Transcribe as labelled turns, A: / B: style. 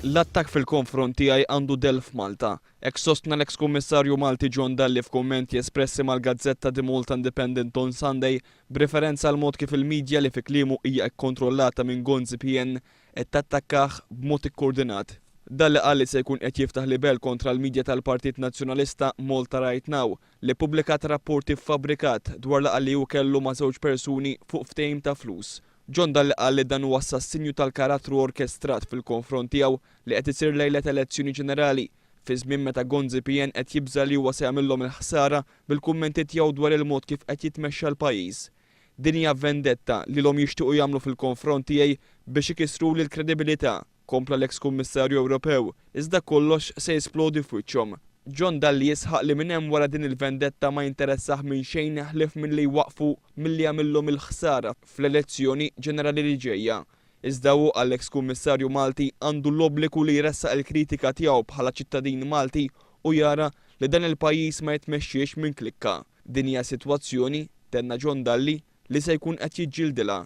A: L-attakk fil-konfront tiegħi għandu dell f'Malta. Hekk sostna l-eks Kummissarju Malti John Dalli f'kummenti espressi mal-gazzetta The Malta Independent on Sunday b'referenza għall-mod kif il-midja li fi kliemu hija kkontrollata minn Gonzi PN qed tattakkah b'mod ikkoordinat. Dalli qal li se jkun qed jiftaħ libell kontra l-midja tal-Partit Nazzjonalista Malta Right Now li ppubblikat rapport iffabbrikat dwar laqgħa li hu kellu ma' żewġ persuni fuq ftehim ta' flus. John Dalli qal li dan huwa assassinju tal-karattru orkestrat fil-konfront tiegħu li qed isir lejlet elezzjoni ġenerali, fi żmien meta Gonzi PN qed jibża' li huwa se jagħmilhom il-ħsara bil-kummenti tiegħu dwar il-mod kif qed jitmexxa l-pajjiż. Din hija vendetta li lhom jixtiequ jagħmlu fil-konfront tiegħi biex ikissruli l-kredibilità, kompla l-eks Kummissarju Ewropew, iżda kollox se jisplodi f'wiċċhom. John Dalli jisħaq li min hemm wara din il-vendetta ma jinteressah minn xejn ħlief milli jwaqqfu milli jagħmilhom il-ħsara fl-elezzjoni ġenerali li ġejja. Iżda hu, qal l-eks Kummissarju Malti, għandu l-obbligu li jressaq il-kritika tiegħu bħala ċittadin Malti u jara li dan il-pajjiż ma jitmexxiex minn klikka. Din hija sitwazzjoni, tenna John Dalli, li se jkun qed jiġġildilha.